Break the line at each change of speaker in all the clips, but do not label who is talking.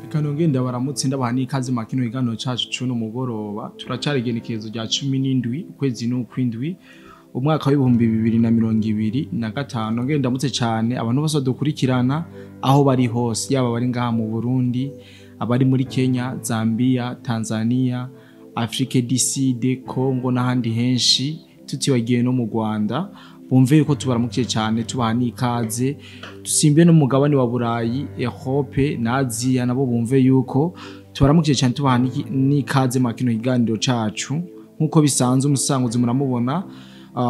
Reka nongere ndabaramutse, ndabaha n'ikaze mu kino kiganiro cacu c'uno mugoroba. Turacari igenekerezo rya 17 ukwezi n'ukwindwi, umwaka w'2025. Nongere ndamutse cane abantu bose badukurikirana aho bari hose, yaba bari ngaha mu Burundi, abari muri Kenya, Zambia, Tanzania, Afrique du Sud, Congo n'ahandi henshi, tutibagiye no mu Rwanda. Bumve yuko tubaramukiye cyane, tubaha n'ikaze. Dusimbiye no mu mugabane wa Burayi, Europe na Aziya, nabo bumve yuko tubaramukiye cyane, tubaha n'ikaze mu kino kiganiro cacu. Nk'uko bisanzwe, umusanguzi muramubona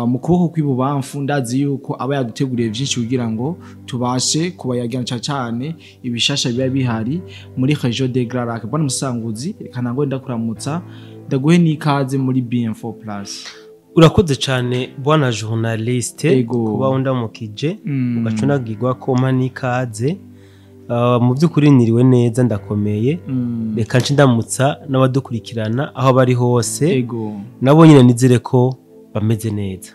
mu kuboko kw'ibubamfu. Ndazi yuko aba yaduteguriye vyinshi kugira ngo tubashe kubayagira cyane cyane ibishasha biba bihari muri région des Grands Lacs. Bwana musanguzi, reka nangwe ndakuramutsa, ndaguhe n'ikaze muri BM4 Plus.
Urakoze cyane, bwana journaliste, kuba undamukije, ugaca unagirwa ko mpa n'ikaze. Mu by'ukuri niriwe neza, ndakomeye. Reka nce ndamutsa n'abadukurikirana aho bari hose, nabo nyine nizere ko bameze neza.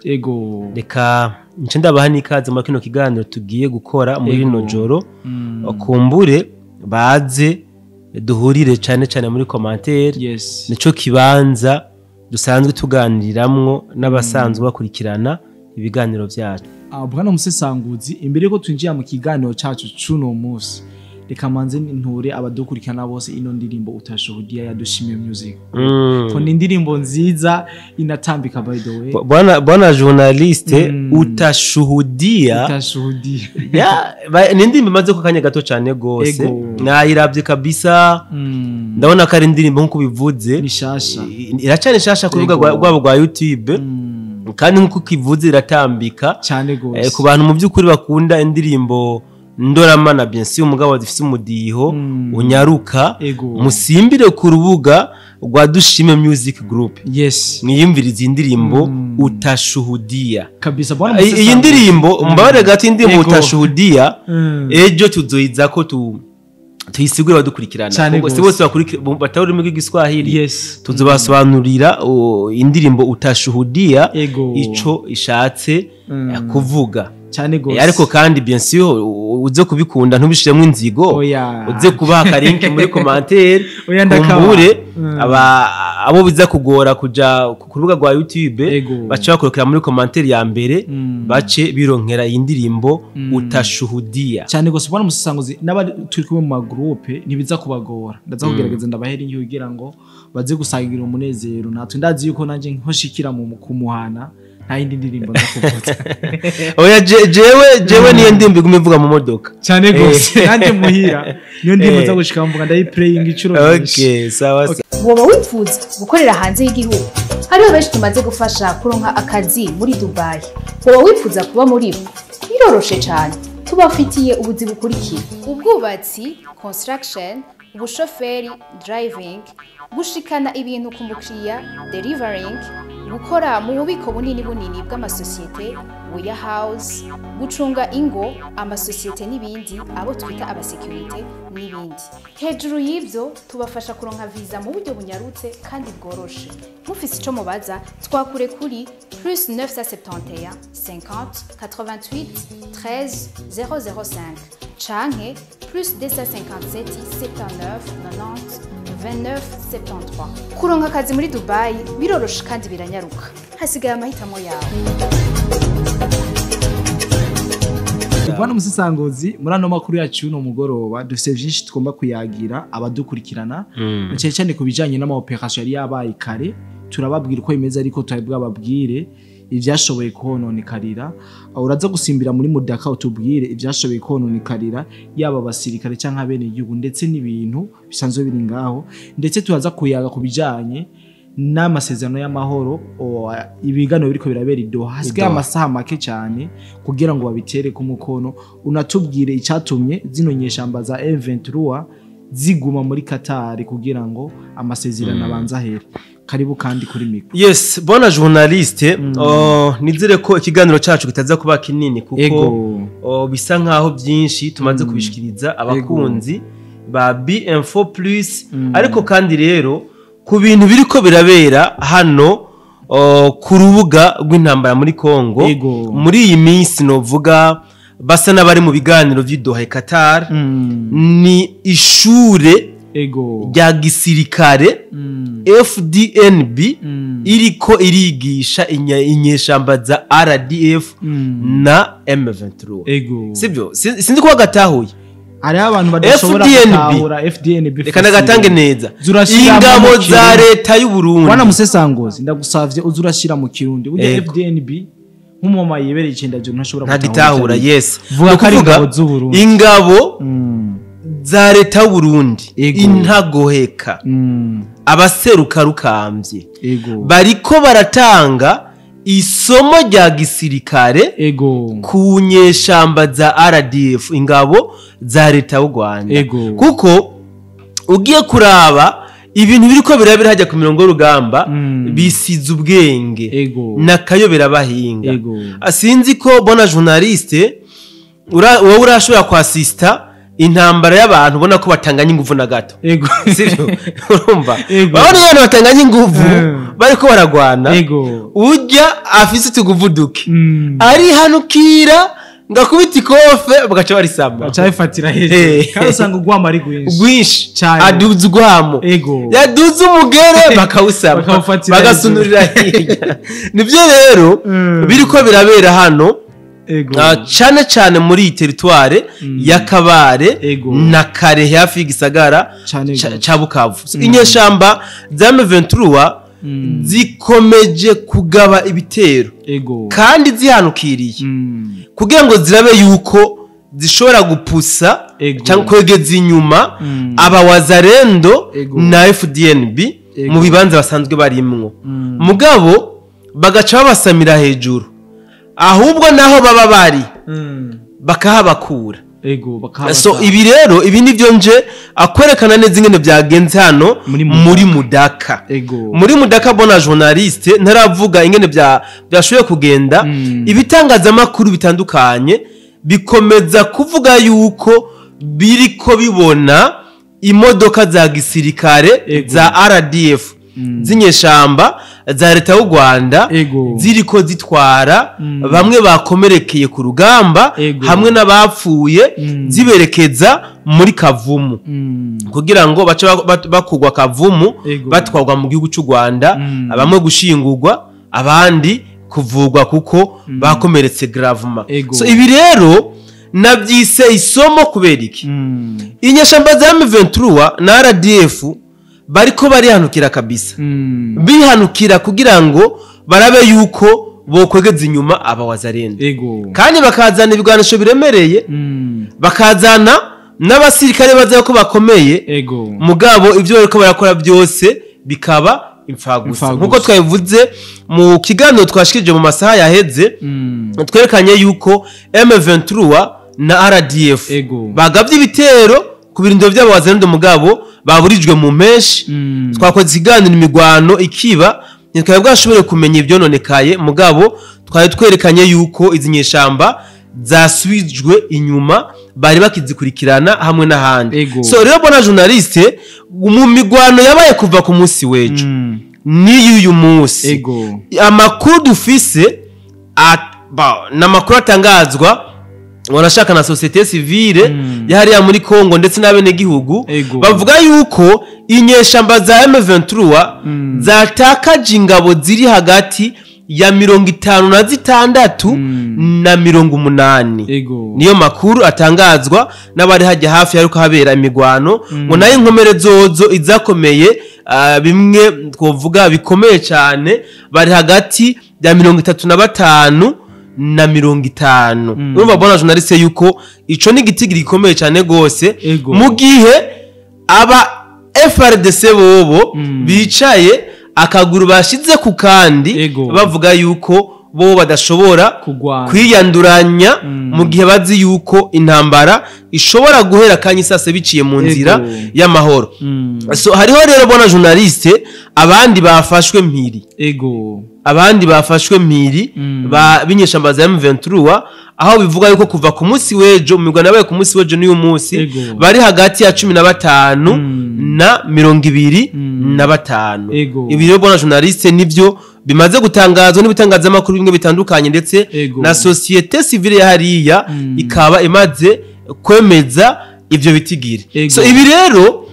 Reka nce ndabaha n'ikaze muri kino kiganiro tugiye gukora muri rino joro. Kumbure baze duhurire cyane cyane muri commentaire, nico kibanza dusanzwe tuganiramwo n'abasanzwe bakurikirana ibiganiro byacu.
Bwana musesanguzi, imbere yuko twinjira mu kiganiro cacu c'uno munsi, reka manze nture abadukurikirana bose ino ndirimbo "Utashuhudia" ya Dushime Music, ko ni indirimbo nziza inatambika, by the way.
Bwana journaliste, "Utashuhudia".
"Utashuhudia".
Ya, ni indirimbo imaze ku kanya gato cyane gose. Nayiravye kabisa, ndabona ko ari indirimbo, nk'uko bivuze,
ni shasha.
Iracari nshasha ku rubuga rwabo rwa YouTube, kandi nk'uko ukivuze iratambika.
Cyane gose.
Ku bantu mu by'ukuri bakunda indirimbo ndoramana, bien sûr, umugabo zifise umudiho unyaruka, musimbire ku rubuga rwa Dushime Music Group, mwiyumvirize indirimbo "Utashuhudia".
Kabisa, bwana
Iyi
musesanguzi.
ndirimbo, mbabare gato, indirimbo "Utashuhudia", ejo tuzoyiza ko tuyisigure badukurikirana.
Cane
Kuko si
gose.
bose batari ururimi rw'Igiswahili. Tuzobasobanurira indirimbo "Utashuhudia" ico ishatse kuvuga.
Cyane gose.
Ariko kandi, bien sûr, uze kubikunda, ntubishiremo inzigo.
Oya.
Uze kubaha akalinki muri commentaire.
Oya, ndakaba.
Kumbure abo biza kugora kuja ku rubuga rwa YouTube, bace bakurikira muri commentaire ya mbere, bace bironkera iyi ndirimbo "Utashuhudia".
Cyane gose, bwana musesanguzi. N'abari turi kumwe mu magroupe ntibiza kubagora, ndaza kugerageza ndabahera inki kugira ngo baze gusangira umunezero natwe. Ndazi yuko nanje nkoshikira mu kumuhana, nta yindi ndirimbo ndakuvuza.
Oya, jewe niyo ndirimbo iguma ivuga mu modoka.
Cyane gose, nanjye muhira niyo ndirimbo nza gushika mvuga, ndayiplaying inshuro nyinshi.
Okay, sawa sawa.
Woba wifuza gukorera hanze y'igihugu? Hariho benshi tumaze gufasha kuronka akazi muri Dubayi. Woba wifuza kuba muri bo? Biroroshe cyane, tubafitiye ubuzi bukurikira: ubwubatsi, construction, ubushoferi, driving, gushikana ibintu ku mukiriya, delivering, gukora mu bubiko bunini bunini bw'amasosiyete, warehouse, gucunga ingo, amasosiyete n'ibindi, abo twita abasekirite n'ibindi. Hejuru y'ibyo, tubafasha kuronka viza mu buryo bunyarutse kandi bworoshe. Mufise ico mubaza, twakure kuri +971 50 88 13 005 canke +257 79 90 29 73. Kuronka akazi muri Dubai biroroshe kandi biranyaruka, hasigaye amahitamo yawe.
Bwana musesanguzi, muri ano makuru yacu y'uno mugoroba dufite vyinshi tugomba kuyagira abadukurikirana, na cyane cyane ku bijanye n'ama opération yari yabaye kare. Turababwira uko bimeze, ariko tutari bwababwire ivyashoboye kononekarira. Aho uraza gusimbira muri Mudaka, utubwire ivyashoboye kononekarira, yaba abasirikare canke abene igihugu, ndetse n'ibintu bisanzwe biri ngaho. Ndetse turaza kuyaga ku bijanye n'amasezerano y'amahoro, ibiganiro biriko birabera i Doha. Hasigaye
Doha.
amasaha make cyane kugira ngo babitere ku mukono. Unatubwire icatumye zino nyeshamba za M23 ziguma muri Qatar kugira ngo amasezerano abanze ahere. Karibu kandi kuri micro.
Yes, bwana journaliste, nizere ko ikiganiro cyacu kitaza kuba kinini, kuko bisa nkaho byinshi tumaze kubishikiriza abakunzi ba BM4 Plus. Ariko kandi rero, ku bintu biriko birabera hano ku rubuga rw'intambara muri Congo muri iyi minsi, novuga basa n'abari mu biganiro vy'i Doha, Qatar, ni ishure. Rya gisirikare FDNB iriko irigisha inyeshamba za RDF na M23. Sibyo, sinzi ko gatahuye.
Hariho abantu badashobora gutahura FDNB.
Reka nagatange neza. Ingabo za leta y'u Burundi.
Bwana Musesangozi, ndagusavye uzurashira mu Kirundi. Ujya FDNB nk'umama yibereye icenda je ntashobora
gutahura. Yes.
Vuga ko ari ingabo z'u Burundi.
Ingabo za leta y'u Burundi intagoheka. Abaseruka rukambye. Bariko baratanga isomo rya gisirikare ku nyeshamba za RDF, ingabo za leta y'u Rwanda. Kuko ugiye kuraba ibintu biriko birabira hajya ku mirongo y'urugamba bisize ubwenge nakayobera bahinga. Sinzi ko bona journaliste wowe urashobora kwasista intambara y'abantu ubona ko batanganye inguvu na gato. Sivyo? Urumva? Babona abantu batanganye inguvu bariko baragwana. Ujya afise tuguvuduke. Ari hanukira ngakubita ikofe bagaca barisamba.
Baca bifatira hejuru. Kandi usanga ugwamo ari
gwinshi. Aduza ugwamo. Yaduza umugere bakawusaba. Bagasunurira hirya. Nivyo rero biriko birabera hano. Cyane cyane muri iyi territoire ya Kabare na Kare hafi y'igisagara ca Bukavu. Inyeshamba za M23 zikomeje kugaba ibitero kandi zihanukiriye kugira ngo zirabe yuko zishobora gupusa cyangwa kwegeza inyuma abawazarendo na FDNB mu bibanza basanzwe barimwo. Mugabo bagaca babasamira hejuru, ahubwo naho baba bari bakahabakura. So ibi rero ibi nivyo nje akwerekana neza ingene byagenze hano muri Mudaka. Muri Mudaka bona journaliste ntaravuga ingene byashoboye kugenda. Ibitangazamakuru bitandukanye bikomeza kuvuga yuko biriko bibona imodoka za gisirikare za RDF zinyeshamba za leta y'u Rwanda ziriko zitwara bamwe bakomerekeye ku rugamba hamwe n'abapfuye ziberekeza muri Kavumu kugira ngo bace bakugwa Kavumu batwarwa mu gihugu cy'u Rwanda, bamwe gushingurwa abandi kuvugwa kuko bakomeretse gravement. So ibi rero nabyise isomo kubera iki? Inyeshamba za M23 na RDF bariko barihanukira kabisa. Bihanukira kugira ngo barabe yuko bokwegeza inyuma abawazarende. Kandi bakazana ibigwanisho biremereye, bakazana n'abasirikare baza ko bakomeye. Mugabo ivyo bariko barakora byose bikaba imfagusa. Nkuko twabivuze mu kiganiro twashikije mu masaha yaheze, twerekanye yuko M23 na RDF bagavye ibitero ku birindiro by'abawazarende, mugabo baburijwe mu menshi. Twakoze ikiganiro imigwano ikiba ntitwari bwashobore kumenya ibyononekaye, mugabo twari twerekanye yuko izi nyeshamba zasubijwe inyuma bari bakizikurikirana hamwe n'ahandi. So rero bona journaliste mu migwano yabaye kuva ku munsi wejo n'iyuyu munsi, amakuru dufise n'amakuru atangazwa wanashaka na société civile yahariya muri Kongo ndetse n'abene gihugu bavuga yuko inyeshamba za M23 zatakaje ingabo ziri hagati ya 56 na 80. Niyo makuru atangazwa n'abari hajya hafi yaruko habera imigwano ngo nayo inkomere zozo izakomeye bimwe twovuga bikomeye cyane bari hagati ya 35 na 50. Urumva bona journaliste yuko ico ni gitigiri gikomeye cyane gose, mu gihe aba FRDC bobo bicaye akaguru bashize ku kandi bavuga yuko bo badashobora kwiyanduranya mu gihe bazi yuko intambara ishobora guhera kanya isase biciye mu nzira y'amahoro. So hariho rero bona journaliste abandi bafashwe mpiri. Abandi bafashwe mpiri ba binyeshamba za M23, aho bivuga yuko kuva ku munsi wejo migwana baye ku munsi wejo n'uyu munsi bari hagati ya 15 na 25. Ibi rero bona journaliste nivyo bimaze gutangazwa n'ibitangazamakuru bimwe bitandukanye ndetse na société civile ya hariya ikaba imaze kwemeza ivyo bitigiri. So ibi rero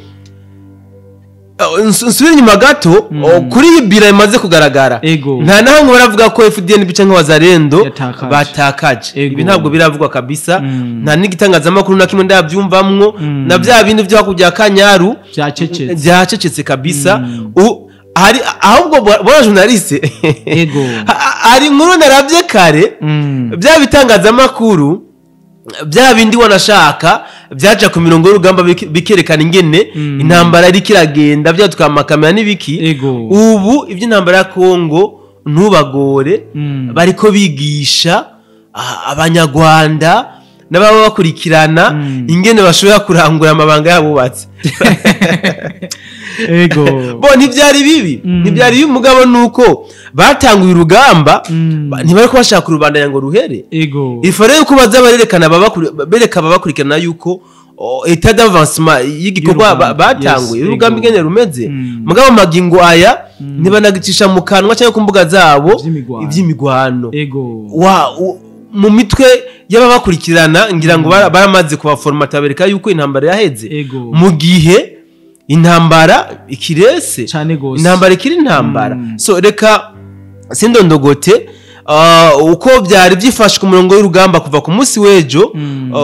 Nsubire inyuma gato kuri iyi bira imaze kugaragara. Nta naho ngo baravuga ko FDNB canke Wazalendo batakaje. Ibi ntabwo biravugwa kabisa. Nta n'igitangazamakuru na kimwe ndabyumvamwo, na bya bindi byo hakurya Kanyaru byacecetse kabisa. Hari ahubwo bona journaliste ari inkuru narabye kare, bya bitangazamakuru bya bindi wanashaka byaja ku mirongo y'urugamba bikerekana ingene intambara iri kiragenda, byatwa amakamera n'ibiki. Ubu iby'intambara ya Kongo ntubagore, bariko bigisha abanyarwanda n'ababa bakurikirana ingene bashobora kurangura amabanga yabubatse.
Ego.
Bo ntibyari bibi, ntibyari bibi, mugabo nuko batanguye urugamba ntibariko bashaka kurubandanya ngo ruhere.
Ego.
Ifare yuko baza barerekana bereka ababakurikirana yuko état d'avancement y'igikorwa batanguye urugamba ingene rumeze. Mugabo magingo aya ntibanagicisha mu kanwa cyangwa ku mbuga zabo iby'imigwano.
Ego.
Mu mitwe y'ababakurikirana ngira ngo baramaze kubaformata bereka yuko intambara yaheze, mu gihe intambara ikirese, intambara ikiri intambara. So reka sindondogote uko byari byifashe ku murongo w'urugamba kuva ku munsi w'ejo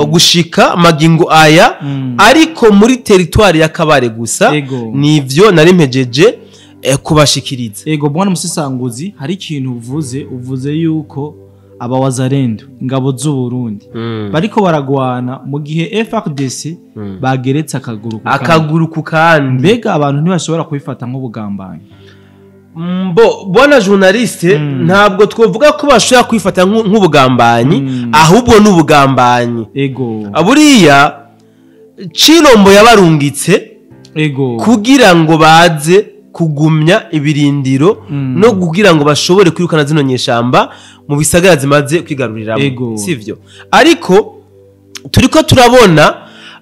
gushika magingo aya, ariko muri territoire ya Kabare gusa nivyo nari mpejeje kubashikiriza.
Ego bwana musesanguzi, hari ikintu uvuze yuko aba Wazalendo ingabo z'u Burundi bariko baragwana mu gihe FARDC bageretse akaguru
ku kandi.
Mbega abantu ntibashobora kubifata nk'ubugambanyi?
Mbo bwana journaliste, ntabwo twovuga ko bashobora kwifata nk'ubugambanyi, ahubwo n'ubugambanyi.
Ego.
Aburiya Chilombo yabarungitse
ego
kugira ngo baze kugumya ibirindiro no kugira ngo bashobore kwirukana zino nyeshamba mu bisagara zimaze kwigaruriramo, sivyo? Ariko turiko turabona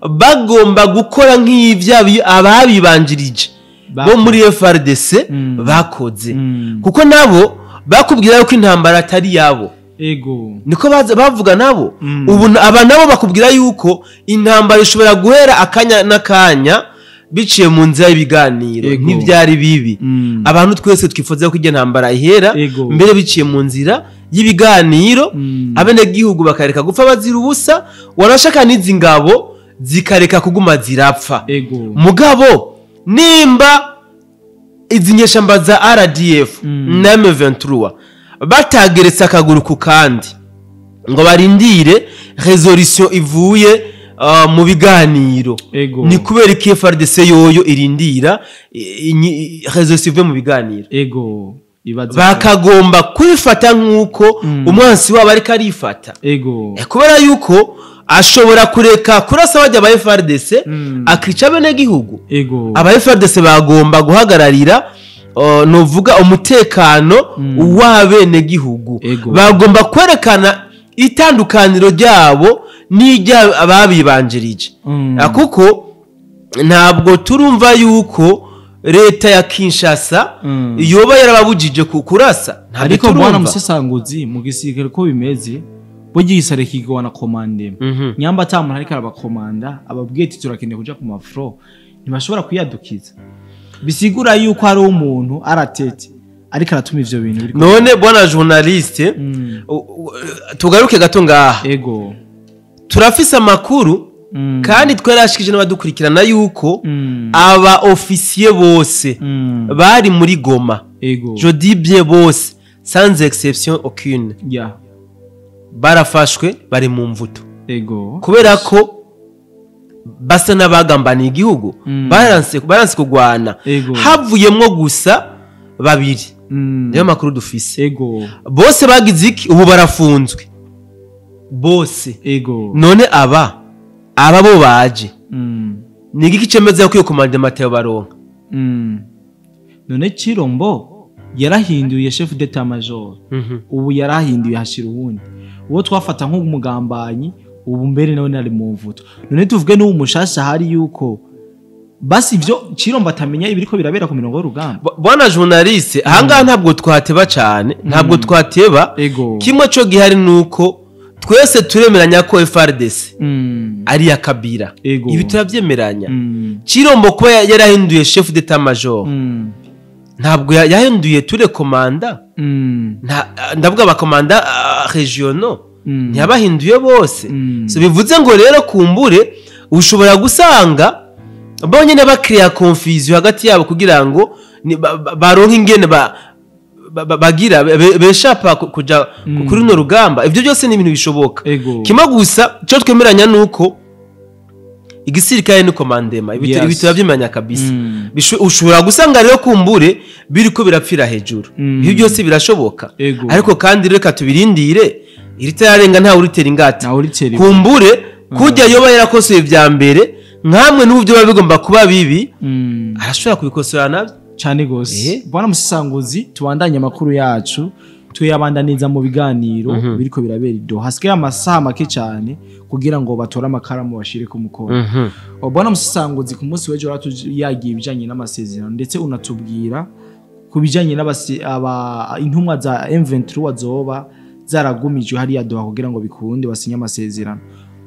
bagomba gukora nk'ivyo ababibanjirije bo muri FARDC bakoze, kuko nabo bakubwira yuko intambara atari yabo.
Ego.
Niko bavuga nabo. Ubu aba nabo bakubwira yuko intambara ishobora guhera akanya n'akanya biciye mu nzira y'ibiganiro. Ntibyari bibi, abantu twese twifuza ko intambara ihera mbere biciye mu nzira y'ibiganiro, abenegihugu bakareka gupfa bazira ubusa, warashaka n'izi ngabo zikareka kuguma zirapfa. Mugabo nimba izi nyeshamba za RDF na M23 batageretse akaguru ku kandi ngo barindire resolution ivuye mu biganiro, ni kubera iki FARDC yoyo irindira resolution ivuye mu biganiro?
Ego.
Bakagomba kwifata nkuko umwansi wabo ariko arifata.
Ego.
Kubera yuko ashobora kureka kurasa bajya aba FARDC akica abenegihugu.
Ego.
Aba FARDC bagomba guhagararira novuga umutekano w'abenegihugu. Bagomba kwerekana itandukaniro ryabo n'ijya ababibanjirije, kuko ntabwo turumva yuko leta ya Kinshasa yoba yarababujije kurasa.
Ariko bwana musesanguzi, mu gisirikare ko bimeze bugisare kigwana komande, nyamba atamuntu ariko arabakomanda ababwiye ati turakeneye kuja ku mafro, ntibashobora kwiyadukiza. Bisigura yuko ari umuntu aratete ariko aratuma ivyo bintu.
None bwana journaliste, tugaruke gato ngaha.
Ego.
Turafise amakuru kandi twarashikije n'abadukurikirana yuko aba officier bose bari muri Goma.
Ego.
Je dis bien bose sans exception aucune.
Yeah.
Barafashwe bari mu mvuto.
Ego.
Kubera ko basa n'abagambaniye igihugu, baranse kugwana. Havuyemwo gusa babiri. Niyo makuru dufise.
Ego.
Bose bagize iki ubu barafunzwe. Bose.
Ego.
None aba bo baje. Ni igiki cemeza ko iyo commande Mateo baronka?
None Chilombo yarahinduye chef d'état major. Ubu yarahinduye hashira uwundi. Uwo twafata nk'umugambanyi ubu mbere nawe nari mu mvuto. None tuvuge n'uwo mushasha hari yuko basi ivyo Chilombo atamenya ibiriko birabera ku mirongo y'urugamba.
Bwana journaliste, ahangaha ntabwo twateba cyane, ntabwo twateba. Kimwe cyo gihari nuko Twese turemeranya ko FARDC ari ya Kabila. Ibi turabyemeranya. Chirombo kuba yarahinduye chef d'état major, ntabwo yahinduye ture komanda, ndavuga abakomanda régionaux, ntiyabahinduye bose. So bivuze ngo rero kumbure ushobora gusanga bonyine bakreya confusion hagati yabo kugira ngo baronke ingene bagira beshapa kuja kuri runo rugamba. Ibyo byose ni ibintu bishoboka. Kimwe gusa cyo twemeranya nuko igisirikare ni komandema, ibi turabyimanya kabisa. Ushobora gusanga rero kumbure biriko birapfira hejuru. Ibyo byose birashoboka. Ariko kandi reka tubirindire, iritararenga nta uritera ingata. Kumbure kujya yoba yarakosoye vya mbere nkamwe n'ubyo biba bigomba kuba bibi, arashobora kubikosora nabyo
cyane gose. Bwana Musesanguzi, tubandanye amakuru yacu tuyabandaniza mu biganiro biriko birabera ido. Hasigaye amasaha make cyane kugira ngo batore amakaramu bashire ku mukono. Bwana Musesanguzi, ku munsi w'ejo yagiye ibijanye n'amasezerano, ndetse unatubwira ku bijanye intumwa za M23 zoba zaragumijwe hariya Doha kugira ngo bikunde basinye amasezerano.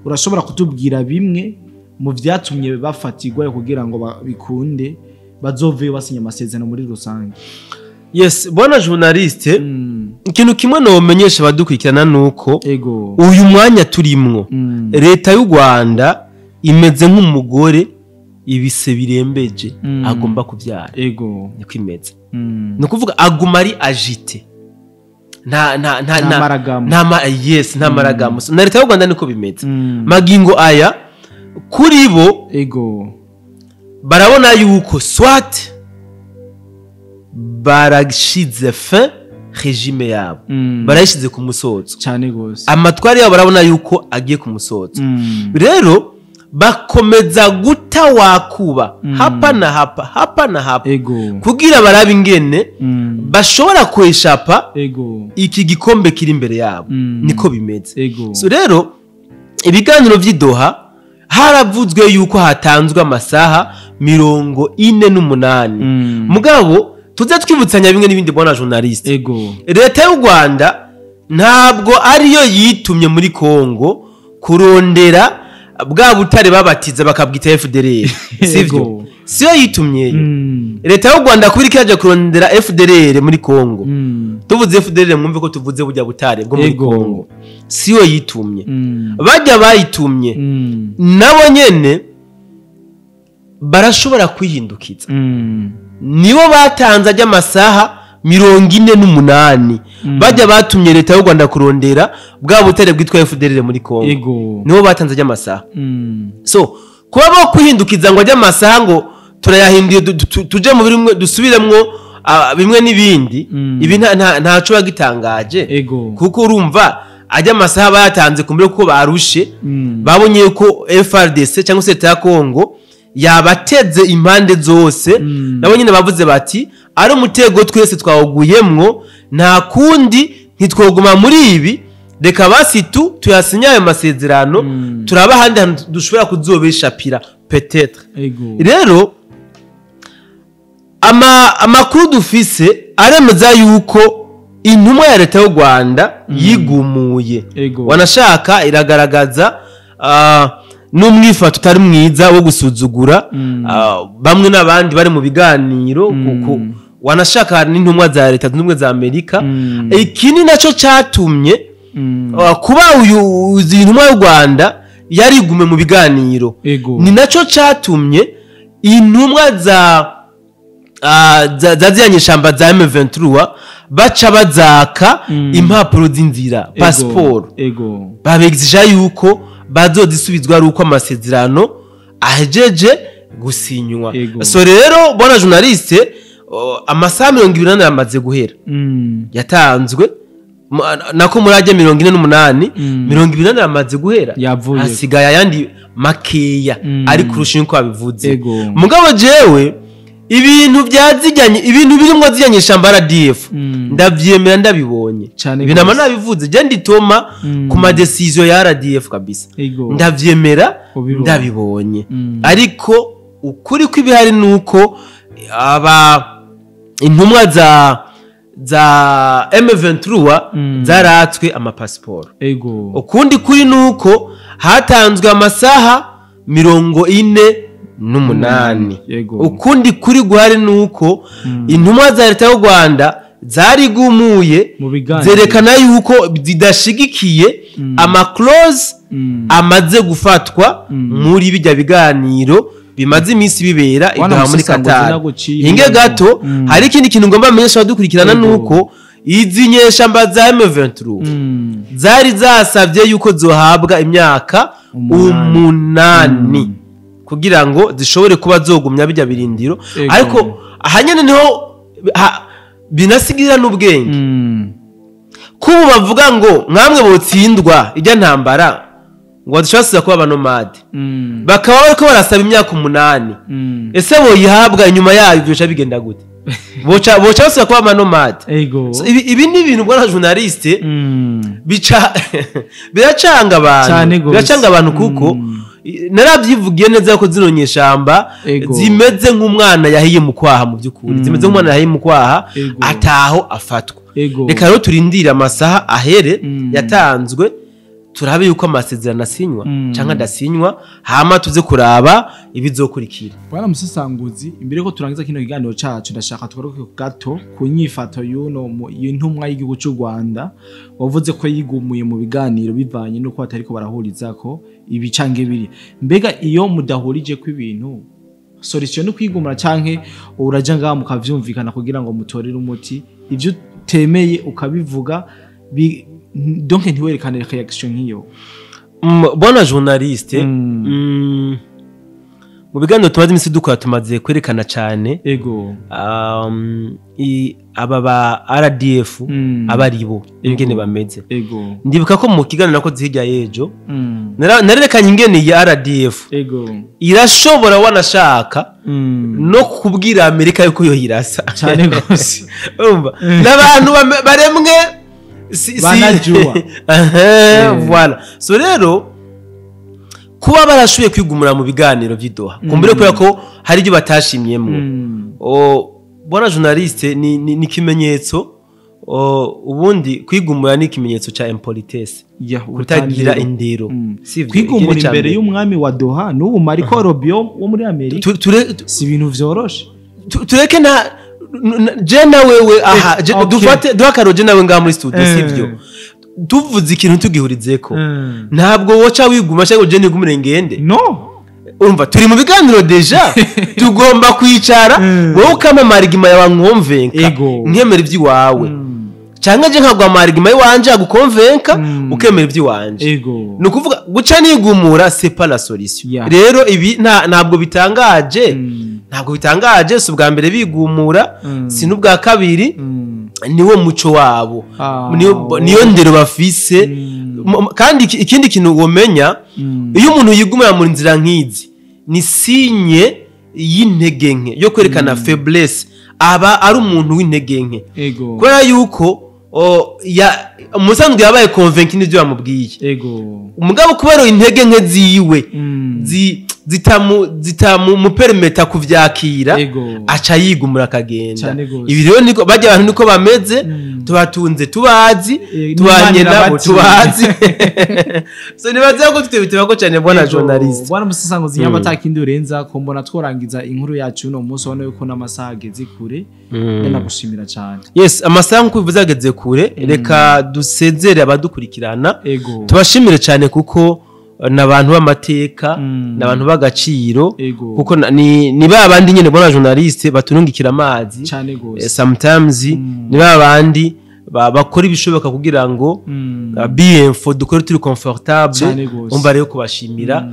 Urashobora kutubwira bimwe mu vyatumye bafatirwa kugira ngo bikunde bazoveyo basinya amasezerano muri rusange?
Yes, bwana journaliste, ikintu kimwe nomenyesha abadukurikirana nuko uyu mwanya turimwo, leta y'u Rwanda imeze nk'umugore ibise birembeje agomba kubyara. Niko imeze. Ni ukuvuga aguma ari agite, nta yes, nta maragamo. Na leta y'u Rwanda niko bimeze. Magingo aya kuri bo barabona yuko soit barashize fin régime yabo, barayishize ku musozo
cyane gose,
amatwari yabo barabona yuko agiye ku musozo. Rero bakomeza guta wakuba hapa na hapa, hapa na hapa, kugira barabe ingene bashobora kweshapa iki gikombe kiri imbere yabo. Niko bimeze. So rero ibiganiro vy'i Doha haravuzwe yuko hatanzwe amasaha 48. Mugabo tuze twibutsanya bimwe n'ibindi, bwana journaliste. Leta y'u Rwanda ntabwo ariyo yitumye muri Kongo kurondera bwa butare babatiza bakabwita FDLR, sivyo? Siyo yitumyeyo. Leta y'u Rwanda kubiri kaje kurondera FDLR muri Kongo, tuvuze FDLR mwumve ko tuvuze burya butare bwo muri Kongo, siyo yitumye. Bajya bayitumye nabo nyene barashobora kwihindukiza. Nibo batanze ajya amasaha 48, bajya batumye leta y'u Rwanda kurondera bwa butare bwitwa FDLR muri Kongo. Nibo batanze ajya amasaha. So kuba bo kwihindukiza ngo ajya amasaha ngo turayahinduye, tuje mu bimwe, dusubiremwo bimwe n'ibindi, ibi ntaco bagitangaje. Kuko urumva ajya amasaha bayatanze kumbere kuko barushe, babonye ko FARDC cyangwa se leta ya Kongo yabateze impande zose. Nabo nyine bavuze bati ari umutego twese twawuguyemwo, nta kundi ntitwoguma muri ibi, reka basi tu tuyasinye ayo masezerano, turaba ahandi hantu dushobora kuzobeshapira peut-être. Rero amakuru dufise aremeza yuko intumwa ya leta y'u Rwanda yigumuye. Wanashaka iragaragaza n'umwifato utari mwiza wo gusuzugura bamwe n'abandi bari mu biganiro, kuko wanashaka n'intumwa za leta zunze ubumwe za Amerika. Iki ni naco catumye kuba uyu izi ntumwa y'u Rwanda yarigume mu biganiro. Ni naco catumye intumwa za ziriya nyeshamba za M23 baca bazaka impapuro z'inzira, pasiporo, babegizija yuko bazozisubizwa ari uko amasezerano ahejeje gusinywa. So rero bwana journaliste, amasaha 24 yamaze guhera yatanzwe, nako muri ajya 48, 24 yamaze guhera.
Yavuye.
Hasigaye ayandi makeya ari kurusha uko babivuze. Mugabo jewe ibintu byazijyanye, ibintu birimwo zijyanye ishamba RDF, ndavyemera ndabibonye.
Cane
Ibi nama
gose.
nabivuze, je nditoma ku ma décision ya RDF kabisa. Ndavyemera
Ubibonye.
ndabibonye. Ariko ukuri kw'ibihari nuko aba intumwa za za M23 zaratswe amapasiporo. Ukundi kuri nuko hatanzwe amasaha 48. Ukundi kuri guhari nuko intumwa za leta y'u Rwanda zarigumuye zerekana yuko zidashigikiye ama clause amaze gufatwa muri bijya biganiro bimaze iminsi bibera idaha muri Qatar. Hinge gato hari ikindi kintu ngomba menyesha abadukurikirana nuko izi nyeshamba za M23 zari zasavye yuko zohabwa imyaka 8 kugira ngo zishobore kuba zogumya bijya birindiro. Ariko ahanyene niho binasigira n'ubwenge kubu bavuga ngo mwamwe botsindwa ijya ntambara ngo badashobora kuba abanomade, bakaba bariko barasaba imyaka 8. Ese boyihabwa inyuma yayo byoca bigenda gute? Boca basaba kuba abanomade. So, ibi ni ibintu bwana journaliste bica biracanga abantu, biracanga abantu kuko narabyivugiye neza ko zino nyeshamba zimeze nk'umwana yahiye mu kwaha. Mu by'ukuri zimeze nk'umwana yahiye mu kwaha ataho afatwa. Reka rero turindire amasaha ahere yatanzwe turabe yuko amasezerano asinywa canke adasinywa, hama tuze kuraba ibizokurikira.
Bwana Musesanguzi, imbere ko turangiza kino kiganiro cacu ndashaka tugaruke gato ku nyifato y'uno y'intumwa y'igihugu cy'u Rwanda wavuze ko yigumuye mu biganiro bivanye nuko batariko barahurizako ibi canke biri. Mbega iyo mudahurije ku ibintu, solution no kwigumura canke uraja ngaha mukavyumvikana kugira ngo mutorere umuti, ivyo utemeye ukabivuga donc ntiwerekane reaction nk'iyo?
Bwana journaliste, mu biganiro tumaze imisi dukora tumaze kwerekana cyane aba ba RDF abaribo ingene bameze. Ndibuka ko mu kiganiro nakoze hirya y'ejo narerekanye ingene ya RDF irashobora wanashaka no kubwira Amerika yuko yo irasa
cyane gose.
Urumva n'abantu baremwe
banajua.
Voilà. So rero kuba barashuye kwigumura mu biganiro by'idoha kumbure kubera ko hari ibyo batashimyemo. Bwana journaliste, ni kimenyetso ubundi kwigumura ni ikimenyetso ca impolitesse, kutagira indero.
Kwigumura imbere y'umwami wa Doha n'ubu Marco Rubio wo muri Amerika si ibintu vyoroshe.
Tureke na je na wewe aha dufate duhakaro je nawe ngaha muri studio, sivyo? Tuvuze ikintu tugihurizeko ntabwo woca wiguma cyangwa je nigumire ngende.
No,
urumva turi mu biganiro deja tugomba kwicara wowe ukama marigima yawe nkomvenka nkemera iby'iwawe, cyangwa je nkagwa marigima yiwanje agukonvenka ukemera iby'iwanje. Ni ukuvuga guca nigumura c'est pas la solution. Rero ibi ntabwo bitangaje, ntabwo bitangaje, si ubwa mbere bigumura, si n'ubwa kabiri, niwo muco wabo, niyo ndero bafise. Kandi ikindi kintu womenya, iyo umuntu yigumira mu nzira nk'izi ni sinye y'intege nke yo kwerekana faiblesse, aba ari umuntu w'intege nke kubera yuko umusanzwe yabaye convaincu n'ibyo bamubwiye. Umugabo kubera intege nke ziwe zitamupermeta kuvyakira aca yigumura akagenda. Ibi rero niko bajya abantu niko bameze, tubatunze tubazi, tubanye nabo tubazi. So nibaza ko tutebitebako cyane bwana journaliste.
Bwana Musesanguzi, nyamba atakindi urenza ko mbona tworangiza inkuru yacu no munsi wone yuko n'amasaha ageze kure. Ndagushimira cyane.
Yes, amasaha nkuko bivuze ageze kure, reka dusezere abadukurikirana. Tubashimire cyane kuko nabantu b'amateka, nabantu b'agaciro, kuko ni ba bandi nyene bona journaliste baturungikira amazi sometimes, ni ba bandi bakora ibishoboka kugira ngo BMF dukore turi comfortable. Umva rero kubashimira,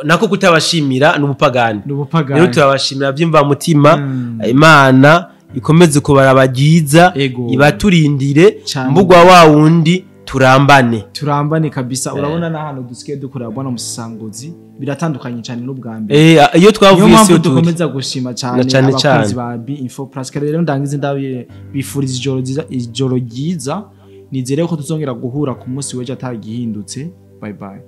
nako kutabashimira n'ubupagani. Rero turabashimira byimva mutima. Imana ikomeze kubarabagiza, ibaturindire mbugwa wa wundi turambane
kabisa. Urabona na hano dusigaye dukora bwana Musesanguzi biratandukanye cyane n'ubwa mbere.
Iyo twavuye
siyo dukomeza gushima cyane abakunzi ba B Info Plus. Rero ndangize ndabiye bifuriza ijoro ryiza, nizere ko tuzongera guhura ku munsi w'ejo atagihindutse. Bye bye.